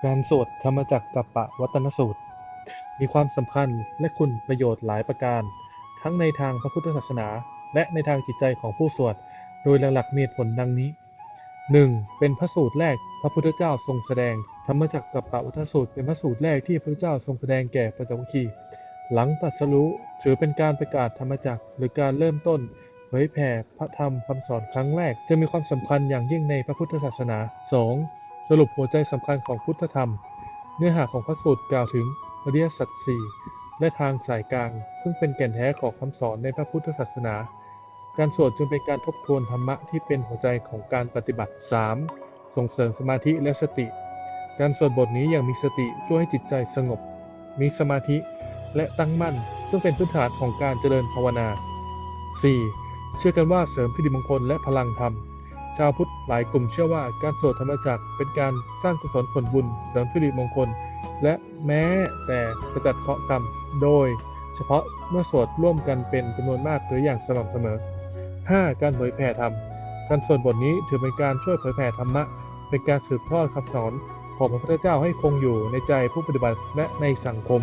ການສວດທຳມະຈັກກັບປະວັດຕະນະສູດ ມີຄວາມສຳຄັນ ແລະ ຄຸນປະໂຫຍດຫຼາຍປະການ ທັງໃນທາງພະພຸດທະສາສະໜາ ແລະ ໃນທາງຈິດໃຈຂອງຜູ້ສວດ, ໂດຍຫຼັກໆມີເຫດຜົນດັ່ງນີ້. ໜຶ່ງ ເປັນພະສູດແລກພະພຸດທະເຈົ້າຊົງສະແດງ. ທຳມະຈັກກັບປະວັດຕະນະສູດ ເປັນພະສູດແລກທີ່ພະພຸດທະເຈົ້າຊົງສະແດງແກ່ປັນຈະວັກຄີ ຫຼັງຕັດສະຮູ້ ຖືເປັນການປະກາດທຳມະຈັກ ຫຼື ການເລີ່ມຕົ້ນເຜີຍແຜ່ພະທຳຄຳສອນຄັ້ງແລກ ຈຶ່ງມີຄວາມສຳຄັນຢ່າງຍິ່ງໃນພະພຸດທະສາສະໜາ. ສອງ ສະຫຼຸບຫົວໃຈສຳຄັນຂອງພຸດທະທຳ. ເນື້ອຫາຂອງພະສູດກ່າວເຖິງອະລິຍະສັດສີ່ ແລະ ທາງສາຍກາງ, ເຊິ່ງເປັນແກ່ນແທ້ຂອງຄຳສອນໃນພະພຸດທະສາສະໜາ. ການສວດຈຶ່ງເປັນການທົບທວນທຳມະທີ່ເປັນຫົວໃຈຂອງການປະຕິບັດ. ສາມ ສົ່ງເສີມສະມາທິ ແລະ ສະຕິ. ການສວດບົດນີ້ຢ່າງມີສະຕິ ຊ່ວຍໃຫ້ຈິດໃຈສະຫງົບ, ມີສະມາທິ ແລະ ຕັ້ງໝັ້ນ, ເຊິ່ງເປັນພື້ນຖານຂອງການຈະເລີນພາວະນາ. ສີ່ ເຊື່ອກັນວ່າເສີມສິລິມົງຄົນ ແລະ ພະລັງທຳ. ຊາວພຸດຫຼາຍກຸ່ມເຊື່ອວ່າການສວດທຳມະຈັກເປັນການສ້າງກຸສົນຜົນບຸນ, ເສີມສິລິມົງຄົນ ແລະ ແມ້ແຕ່ຂະຈັດເຄາະກຳ, ໂດຍສະເພາະເມື່ອສວດຮ່ວມກັນເປັນຈຳນວນມາກ ຫຼື ຢ່າງສະໝ່ຳສະເໝີ. ຫ້າ ການເຜີຍແຜ່ທຳ. ການສວດບົດນີ້ຖືເປັນການຊ່ວຍເຜີຍແຜ່ທຳມະ, ເປັນການສືບທອດຄຳສອນຂອງພະພຸດທະເຈົ້າໃຫ້ຄົງຢູ່ໃນໃຈຜູ້ປະຕິບັດ ແລະ ໃນສັງຄົມ.